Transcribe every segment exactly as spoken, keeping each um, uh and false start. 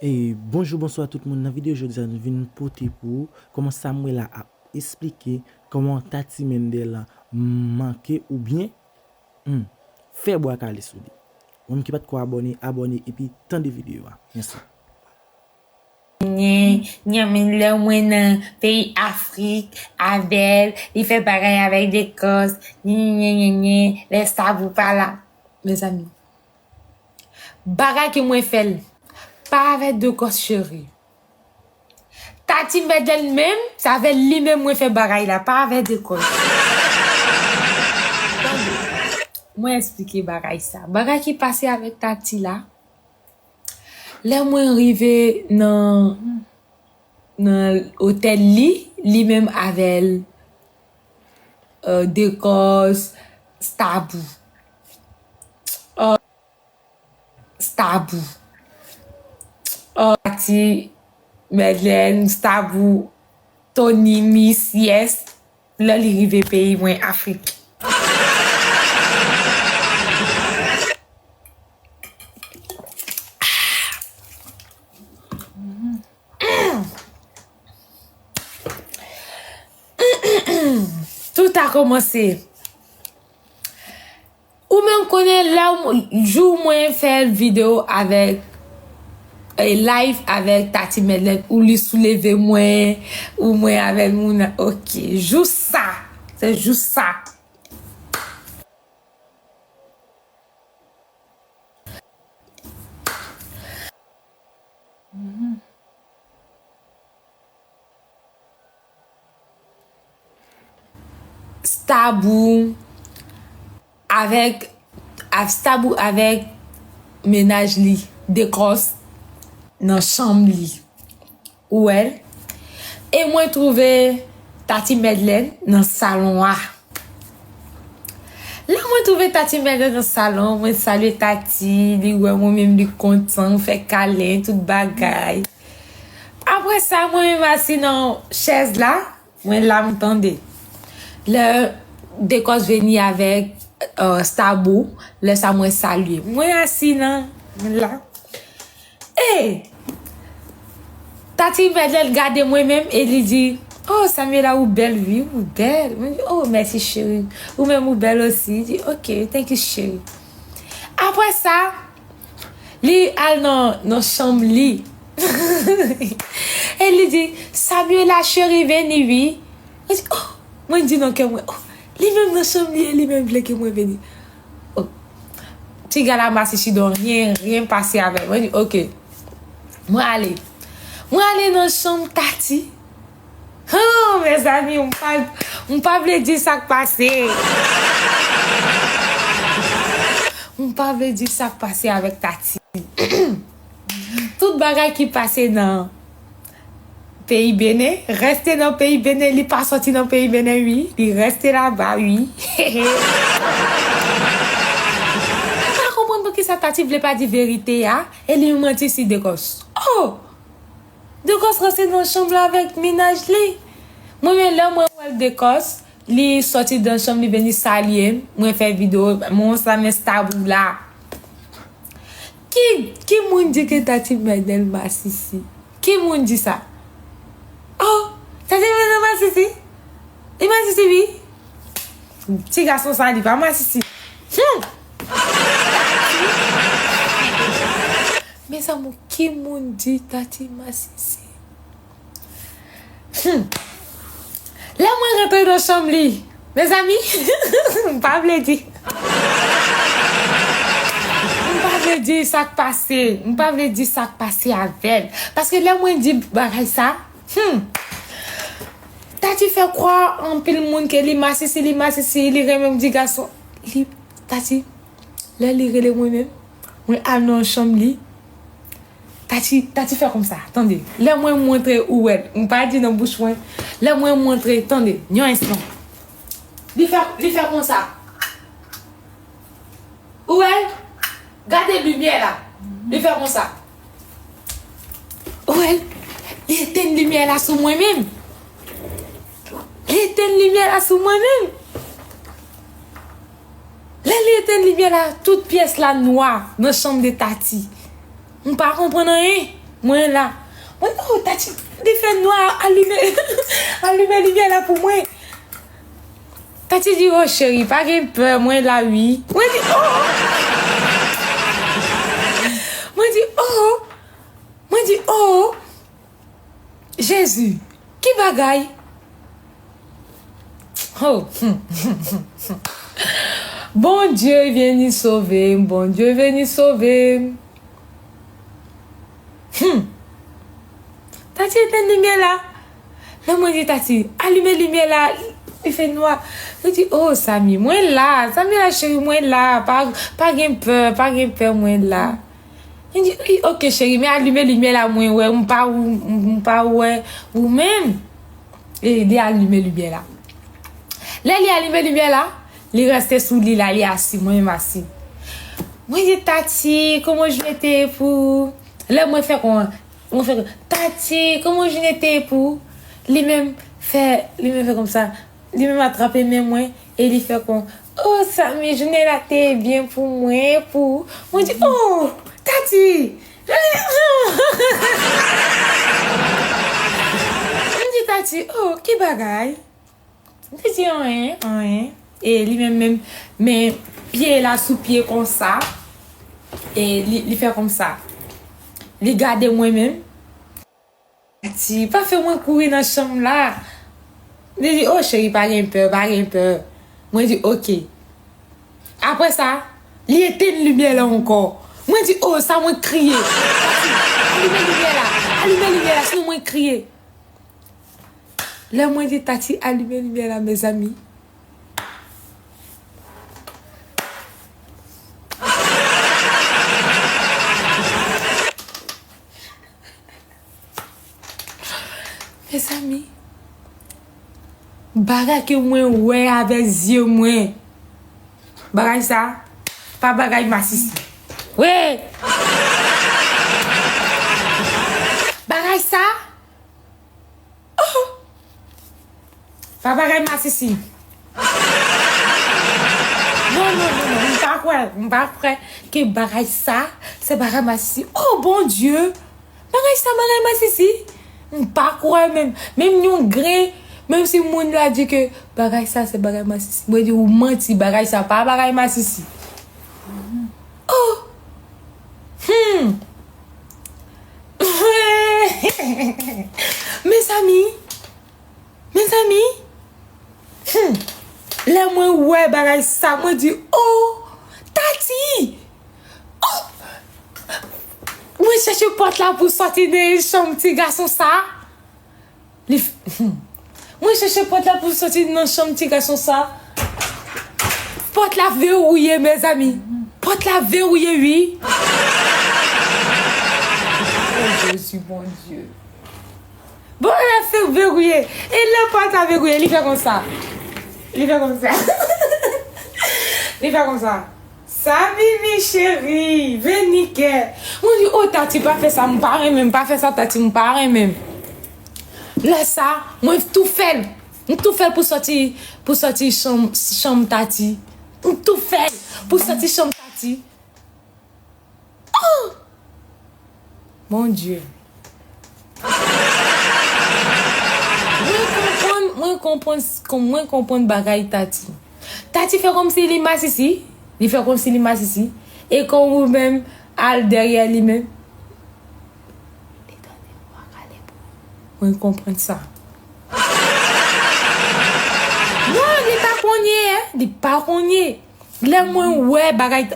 E bonjou, bonswa tout moun. Nan videyo jodi a, nou vin pote pou ou kòman Samuela ap esplike kòman Tati Mendel manke oubyen, hmm, fè bwa kale sou li. Ou menm ki pa t ko abòne, abòne epi tande videyo a. Mèsi. Nyen, nyen, men lè mwen nan peyi Afrik avè l, li fè bagay avèk Dekòs, nyen, nyen, nyen, nyen, lè Stabou pa la. Mezanmi, bagay ke mwen fè l, pa avè Dekòs cheri. Tati Mendel menm, se avè li menm mwen fè bagay la, pa avè Dekòs. Tande, mwen esplike bagay sa. Bagay ki pase avèk Tati la, lè mwen rive nan, nan otèl li, li menm avè l, euh, Dekòs, Stabou. Euh, Stabou. Euh, Tati, Mèdlèn, Stabou, Tony, Miss, yes. Lè li rive peyi mwen, Afrik. Tout a kòmanse. Ou menm konnen lè w, jou mwen fè videyo avèk, eh, live avèk Tati Mèdlèn, ou li souleve mwen, ou mwen avèk moun nan. Ok, jou sa. Se jou sa. Stabou avèk, av-, Stabou avèk mennaj li, Dekòs, nan chanm li. Ou wè l? E mwen twouve Tati Mèdlèn nan salon a. Lè mwen twouve Tati Mèdlèn nan salon, mwen salye Tati, li wè mwen menm, li kontan, fè kalen, tout bagay. Apre sa, mwen menm asi nan chèz la, mwen la, m tande. Lè Dekòs vini avèk, euh, Stabou, lè sa mwen salye. Mwen asi nan, mwen la. E Tati Mèdlèn gade mwen menm e li di, "Oh, Samuela, ou bèl, wi, ou bèl." Mwen di, "Oh, mèsi, cheri. Ou menm, ou bèl osi." Li di, "Ok, thank you, cheri." Apre sa, li al nan, nan chanm li. E li di, "Samuela, cheri, vini, wi." Mwen di, "Oh." Mwen di nan kè mwen, "Oh, li menm nan chanm li e li menm vle ke mwen vini." Oh. Ti gala masisi don, rien, rien pase avè l. Mwen di, "Ok." Mwen ale. Mwen ale nan chanm Tati. Oh, mezanmi, m pa, m pa vle di sa k pase. M pa vle di sa k pase avèk Tati. Tout bagay ki pase nan peyi Benen, rete nan peyi Benen, li pa sòti nan peyi Benen, wi. Li rete laba, wi. M pa konprann poukisa Tati vle pa di verite a, e li manti si Dekòs. Oh! Dekòs rete nan chanm la avèk mennaj li. Mwen menm lè mwen wè Dekòs, li sòti nan chanm li vini salye m, mwen fè videyo, mwen sa men Stabou la. Ki, ki moun di ke Tati Mèdlèn masisi? Ki moun di sa? Oh, Tati Mèdlèn masisi? Li masisi, wi. Ti gason sa, li pa masisi. Hmm. Mezanmi, ki moun di Tati masisi? Hmm. Lè mwen rantre nan chanm li, mezanmi, m pa vle di. M pa vle di sa k pase. M pa vle di sa k pase avè l. Paske lè mwen di bagay sa, hmm, Tati fè kwè anpil moun ke li masisi, li masisi, li renmen m di gason. Li, Tati, lè li rele mwen menm, mwen al nan chanm li. Tati, Tati fè konsa, tande. Lè mwen montre ou wè l, m pa di nan bouch mwen. Lè mwen montre, tande, yon enstan. Li fè, li fè konsa. Ou wè l? Gade limyè la. Li fè konsa. Ou wè l? Li etenn limyè la sou mwen menm. Li etenn limyè la sou mwen menm. Lè li etenn limyè la, tout pyès la nwa nan chanm de Tati. M pa konprann anyen. Mwen la. Mwen, oh, Tati, li fè nwa, alime, alime limyè la pou mwen. Tati di, oh, cheri, pa gen pè, mwen la, wi. Mwen di, oh. Mwen di, oh. Mwen di, oh. Jezi, ki bagay? Oh. Bondye vini sove m, Bondye vini sove m. Hmm. Tati etenn limyè la. Lè mwen di Tati, alime limyè la, li fè nwa. Mwen di, oh, Samy, mwen la. Samy la, cheri, mwen la. Pa, pa gen pè, pa gen pè, mwen la. Li di, wi, ok, cheri, men alime limyè la, mwen wè, m pa, m pa wè ou menm. E li alime limyè la. Lè li alime limyè la, li reste sou li la, li asi, mwen menm asi. Mwen di, Tati, comment je te pou... Lè mwen fè kon, mwen fè kon, Tati, comment je te pou... Li menm fè, li menm fè konsa. Li menm atrape men mwen e li fè kon, oh, Samy, jounen la te byen pou mwen, pou... Mwen di, oh, Tati! M di Tati, oh, ki bagay? M te di, anyen, anyen. E li menm, menm, men pye la sou pye konsa. E li, li fè konsa. Li gade mwen menm. Tati, pa fè mwen kouri nan chanm la. Li di, oh, cheri, pa gen pè, pa gen pè. Mwen di, ok. Apre sa, li etenn limyè la ankò. Mwen di, oh, sa mwen kriye. Tati, alime limyè la. Alime limyè la, sinon mwen kriye. Lè mwen di Tati alime limyè la, mezanmi. Mezanmi, bagay ke mwen wè avèk zye mwen, bagay sa, pa bagay masisi. Wi! Bagay sa, oh! Pa bagay masisi. Non, non, non, non, m pa kwè, m pa kwè ke bagay sa, se bagay masisi. Oh, Bondye! Bagay sa, bagay masisi? M pa kwè menm. Menm yon grenn, menm si moun la di ke bagay sa, se bagay masisi. Mwen di ou manti, bagay sa, pa bagay masisi. Oh! Hmm! Mezanmi, mezanmi, hmm, lè mwen wè bagay sa, mwen di, oh, Tati! Oh! Mwen chèche pòt la pou sòti nan chanm ti gason sa. Li f-, hmm. Mwen chèche pòt la pou sòti nan chanm ti gason sa. Pòt la verouye, mezanmi. Pòt la verouye, wi. Oh, Jezi, Bondye. Bon, lè fè verouye. E lè pòt la verouye, li fè konsa. Li fè konsa. Li fè konsa. Samimi cheri, vini kè. Mwen di, oh, Tati, pa fè sa, m pa renmen, m pa fè sa, Tati, m pa renmen. Lè sa, mwen tou fè l. M tou fè l pou sòti, pou sòti chanm, chanm Tati. M tou fè l pou sòti chanm Tati. Oh! Bondye. Mwen konprann, mwen konprann, mwen konprann bagay Tati. Tati fè kòmsi li masisi, li fè kòmsi li masisi. E kon ou menm al dèyè li menm. Li tande vwa kale pou... Mwen konprann sa. Non, li pa konnen, li pa konnen. Lè mwen wè bagay,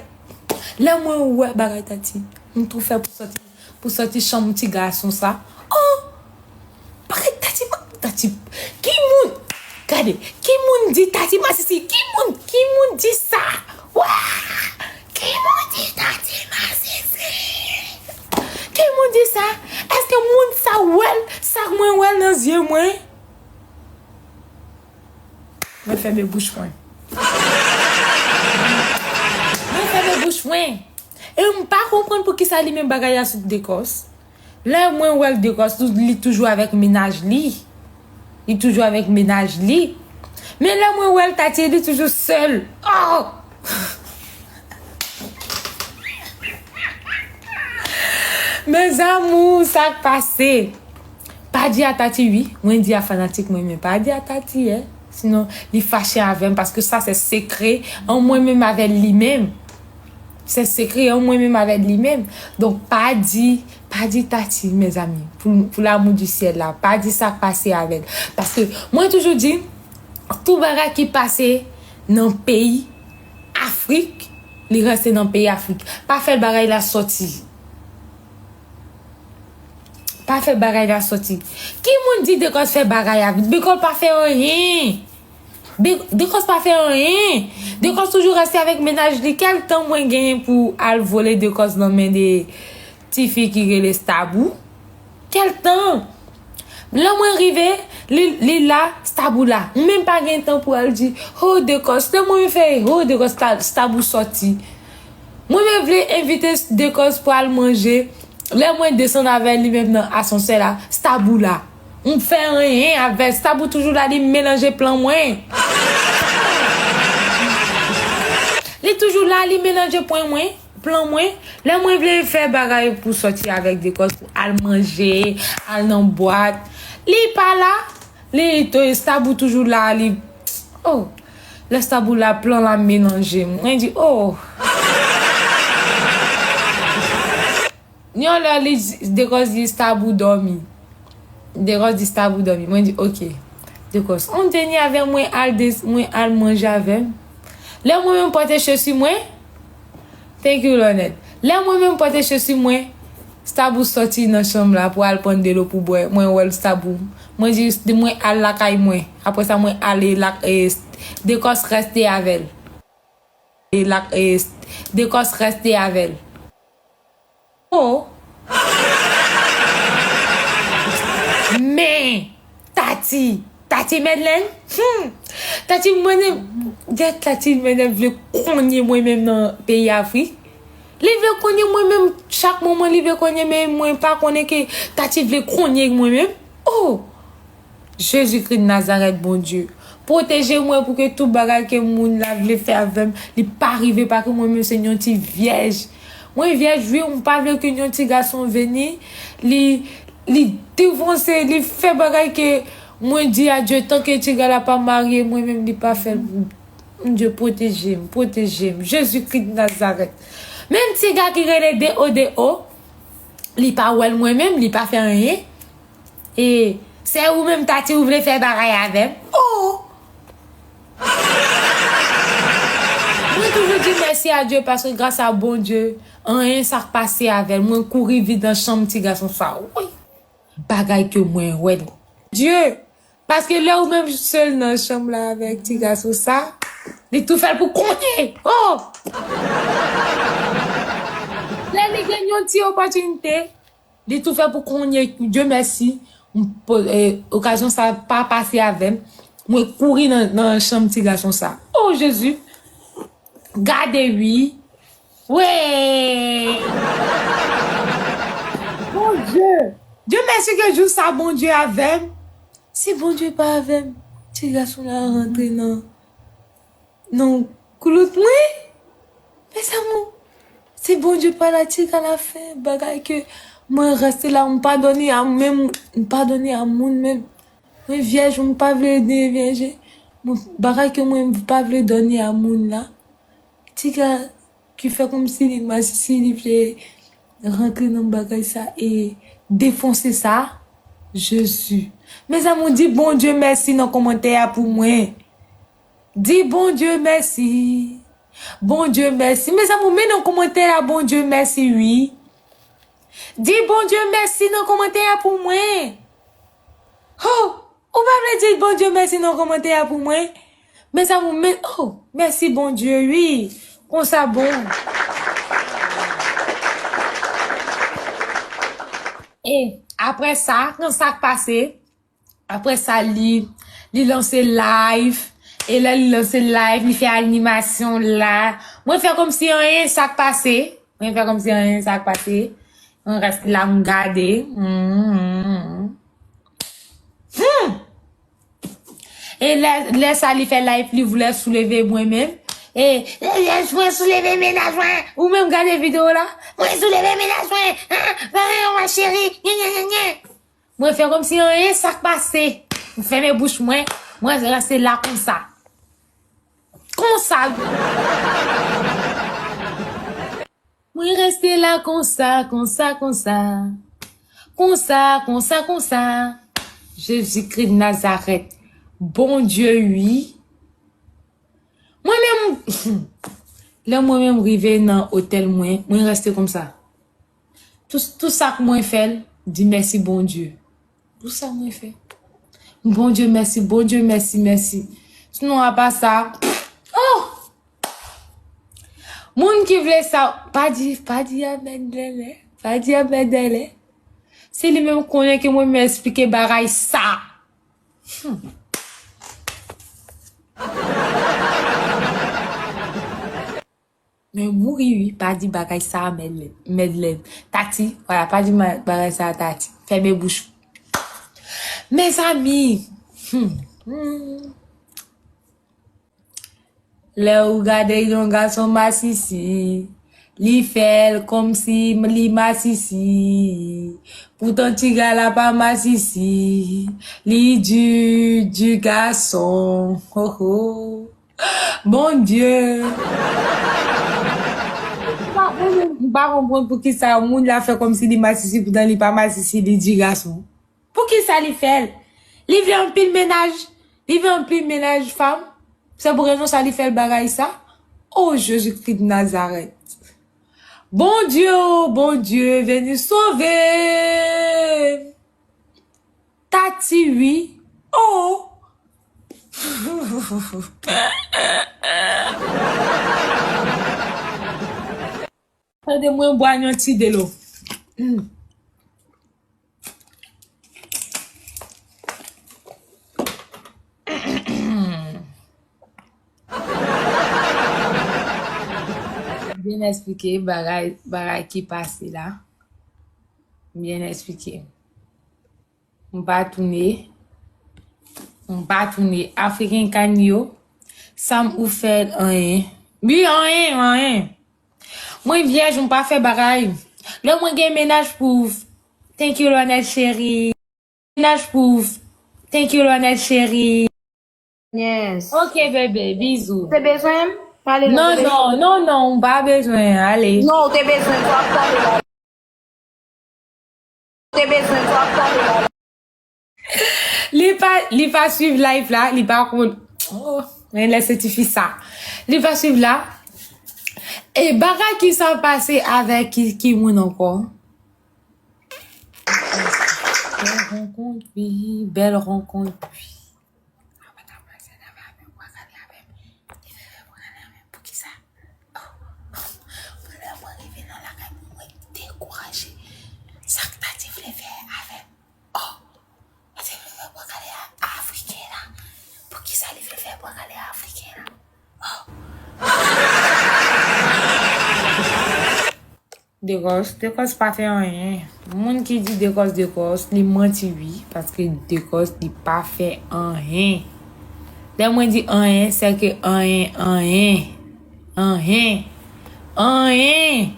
lè mwen wè bagay Tati, m tou fè pou sòti, pou sòti chanm ti gason sa. Oh! Bagay Tati, Tati, ki moun, gade, ki moun di Tati masisi? Ki moun, ki moun di sa? Wa! Ki moun di Tati masisi? Ki moun di sa? Èske moun sa wè l, sa mwen wè l nan zye mwen? Mwen fèmen bouch mwen. Mwen fèmen bouch mwen. E m pa konprann poukisa li menm bagay la sou Dekòs. Lè mwen wè l Dekòs, li toujou avèk mennaj li. Li toujou avèk mennaj li. Men lè mwen wè l Tati, li toujou sèl. Oh! Mes amours, sa k pase? Pa di a Tati wi, mwen di a fanatik mwen, men pa di a Tati, eh. Sinon, li fache avè m, paske sa se sekre an mwen menm avè li menm. Se sekre an mwen menm avè li menm. Donk, pa di, pa di Tati, mezanmi, pou, pou l'amour du ciel la, pa di sa k pase avè l. Paske mwen toujou di, tout bagay ki pase nan peyi Afrik, li reste nan peyi Afrik. Pa fè bagay la sòti. Pa fè bagay la sòti. Ki moun di Dekòs fè bagay avè l? Dekòs pa fè anyen. Be-, Dekòs pa fè anyen. Dekòs toujou reste avèk mennaj li. Kèl tan mwen genyen pou al vole Dekòs nan men de tifi ki rele Stabou? Kèl tan? Lè mwen rive, li, li la, Stabou la. M menm pa gen tan pou al di, "Ho, Dekòs." Lè mwen fè, "Ho, Dekòs," Sta-, Stabou sòti. Mwen menm vle envite Dekòs pou al manje. Lè mwen desann avè li menm nan asansè la, Stabou la. M fè anyen avè l. Stabou toujou la, li melanje plan mwen. Li toujou la, li melanje pwen mwen, plan mwen. Lè mwen vle fè bagay pou sòti avèk Dekòs, pou al manje, al nan bwat, li pa la. Li, to, Stabou toujou la, li, oh, lè Stabou la, plan la melanje. Mwen di, oh. Yon lè li, Dekòs di Stabou dòmi. Dekòs di Stabou dòmi. Mwen di, ok. Dekòs, on dènye avè mwen al des-, mwen al manje avè m. Lè mwen menm pote chesi mwen, thank you, Lornette. Lè mwen menm pote chesi mwen, Stabou sòti nan chanm la pou al pran delo pou bwè. Mwen wè l Stabou. Mwen di, mwen al lakay mwen. Apre sa, mwen ale lak-, e, Dekòs reste avè l. E lak-, e, Dekòs reste avè l. Oh. Men, Tati, Tati Medlen, hmm. Tati Medlen, dè Tati Medlen vle konye mwen menm nan peyi Afrik. Li vle konye mwen menm, chak moman li vle konye, men mwen pa konnen ke Tati vle konye mwen menm. Oh! Jezikri Nazarèt, Bondye, pwoteje mwen pou ke tout bagay ke moun la vle fè avè m, li pa rive, paske mwen menm se yon ti vyèj. Mwen vyèj, wi, m pa vle ke yon ti gason vini, li, li devanse, li fè bagay ke mwen di a Dye, tanke ti gars la pa marye, mwen menm li pa fè l. Bondye, pwoteje m, pwoteje m. Jezikri Nazarèt. Menm ti gars ki rele D O D O, li pa wè l mwen menm, li pa fè anyen. E se ou menm Tati ou vle fè bagay avè m? Oh! Mwen toujou di mèsi a Dye paske gras a Bondye, anyen sa k pase avè l. Mwen kouri vit nan chanm ti gason sa. Woy! Bagay ke mwen wè. Dye! Paske lè ou menm sèl nan chanm la avèk ti gason sa, li tou fè l pou konye. Oh! Lè li gen yon ti opòtinite, li tou fè pou konye. Dye mèsi, m po-, e, okazyon sa pa pase avè m. Mwen kouri nan, nan chanm ti gason sa. Oh, Jezi! Gade wi. Wey! Bondye! Dye mèsi ke jou sa Bondye avè m. Si Bondye pa avè m, ti gason la rantre nan, nan koulout mwen. Mes amours, si Bondye pa la, ti gars la fè bagay ke mwen reste la, m padone a menm, m padone a moun menm. Mwen vyèj, m pa vle devyenje. Mwen, bagay ke mwen pa vle done a moun la. Ti gars ki fè kòmsi li masisi, li vle rantre nan bagay sa e defonse sa. Jezi. Mes amours, di Bondye mèsi nan kòmantè a pou mwen. Di Bondye mèsi. Bondye mèsi. Mes amours, men nan kòmantè a Bondye mèsi, wi. Di Bondye mèsi nan kòmantè a pou mwen. Ho! Ou pa vle di Bondye mèsi nan kòmantè a pou mwen? Mes amours, men, oh, mèsi Bondye, wi. Konsa bon. E apre sa, konn sa k pase? Apre sa, li, li lanse live. E lè li lanse live, li fè animasyon la. Mwen fè kòmsi anyen sa k pase. Mwen fè kòmsi anyen sa k pase. Mwen rete la, m gade. Hmm. Hmm. E lè, lè sa li fè live, li vle souleve mwen menm. E, e, e, mwen souleve mennaj mwen. Ou menm gade videyo la. Mwen souleve mennaj mwen. An, an, an, ma chérie. Nye, nye, nye, nye. Mwen fè kòmsi anyen sa k pase. M fèmen bouch mwen. Mwen rete la konsa. Konsa. Mwen rete la konsa, konsa, konsa. Konsa, konsa, konsa. Jezikri de Nazarèt. Bondye, wi. Mwen menm, lè mwen menm rive nan otèl mwen, mwen rete konsa. Tout, tout sa k mwen fè l, di mèsi Bondye. Pou sa mwen fè. Bondye mèsi, Bondye mèsi, mèsi. Sinon, apa sa, oh! Moun ki vle sa, pa di, pa di a Mèdlèlè, pa di a Mèdlèlè. Se li menm konnen ke mwen menm esplike bagay sa. Hmm. Men mouri wi, pa di bagay sa a, Mèdlèn. Mèdlèn. Tati, vwala, pa di ma-, bagay sa a, Tati. Fèmen bouch ou. Mezanmi, hmm, hmm. Lè ou gade yon gason masisi, li fè l kòmsi li masisi. Poutan tiga la pa masisi, li di, di gason. Ho, ho. Bondye! M pa, m pa konprann poukisa moun la fè kòmsi li masisi, poutan li pa masisi, li di gason. Poukisa li fè l? Li vle anpil mennaj, li vle anpil mennaj fanm. Se pou rezon sa li fè l bagay sa? O Jezikri de Nazarèt. Bondye, o Bondye, vini sove m. Tati wi. Oh! Tande mwen bwè yon ti delo. Mm. Byen esplike bagay, bagay ki pase la. Byen esplike. M pa tounen. M pa tounen. Afriken kany yo, sa m ou fè anyen. Wi, anyen, anyen. Mwen vyèj, m pa fè bagay. Lè mwen gen mennaj pou ou. Thank you, Lonel cheri. Mennaj pou ou. Thank you, Lonel cheri. Yes. Ok, bebe, bizou. Ou te bezwen m? Pale non, non, non, non, non, m pa bezwen, ale. Non, ou te bezwen m, fò ap pale la. Ou te bezwen m, fò ap pale la. Li pa, li pa swiv live la, li pa konn. Oh, men lè se tifi sa. Li pa swiv la. E bagay ki sa pase avèk ki, ki moun ankò? Bèl rankont, wi, bèl rankont, wi. Mwen pa t ap pase nan avè m, bwa kale avè m. Li vle fè bwa kale avè m. Poukisa? Oh, oh. Lè mwen rive nan lakay mwen, mwen dekouraje. Sa k ta di vle fè avè m? Oh! Li vle fè bwa kale a Afriken la. Poukisa li vle fè bwa kale a Afriken la? Oh! Dekòs, Dekòs pa fè anyen. Moun ki di Dekòs, Dekòs, li manti wi, paske Dekòs li pa fè anyen. Lè mwen di anyen, se ke anyen, anyen, anyen, anyen.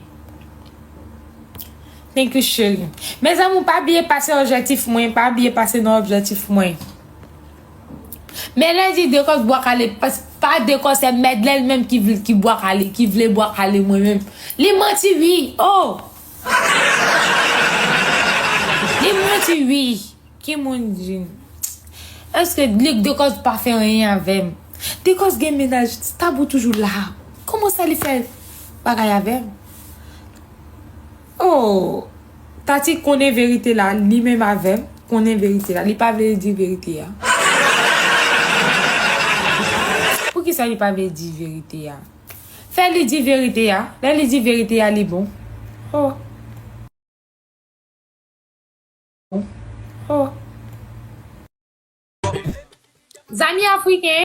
Thank you, cheri. Mezanmi, pa bliye pase objektif mwen, pa bliye pase nan objektif mwen. Men lè di Dekòs bwa kale, pa, pa Dekòs, se Mèdlèn menm ki vle, ki bwa kale, ki vle bwa kale mwen menm. Li manti wi. Oh! Li manti wi. Ki moun di? Èske li, Dekòs pa fè anyen avè m? Dekòs gen mennaj, Tabou toujou la. Kòman sa li fè bagay avè m? Oh, Tati konnen verite la, li menm avè m, konnen verite la. Li pa vle di verite a. Poukisa li pa vle di verite a? Fè li di verite a. Lè li di verite a, li bon. Oh. Oh. Zanmi afriken.